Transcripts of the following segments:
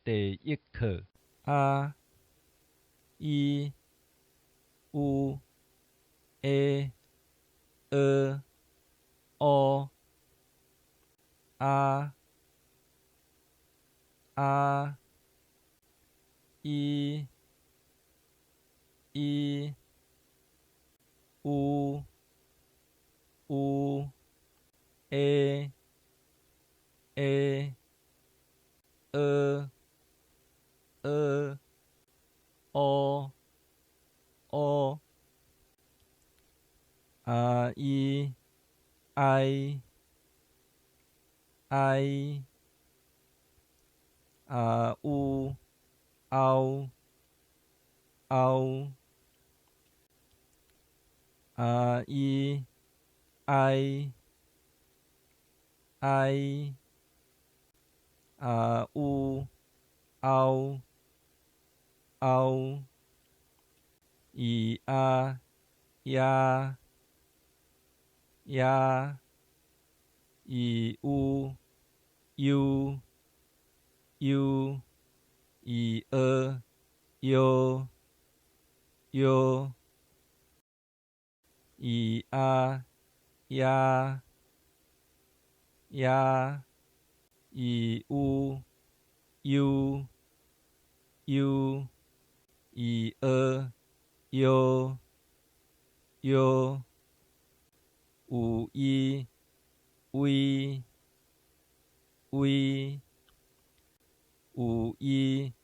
第一課啊、伊、烏、欸、呃、烏、啊、啊、伊、伊、烏、烏、欸、欸、呃、呃、烏、烏、啊、伊、哀、哀、啊、烏、凹、凹、啊、伊、哀、哀、啊、烏、凹、凹、咿啊、呀、呀、咿烏、悠、悠、咿呃、悠、悠、咿啊、呀、呀、咿烏、悠、悠、咿呃、悠、悠、有伊、威、威、有伊、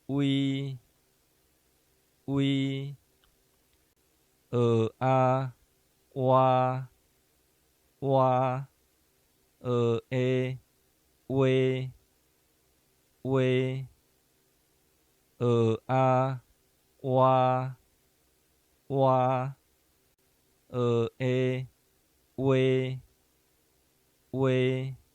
威、威、學啊、蛙、蛙、學下、話、話、學啊、蛙、蛙、學下、話、話。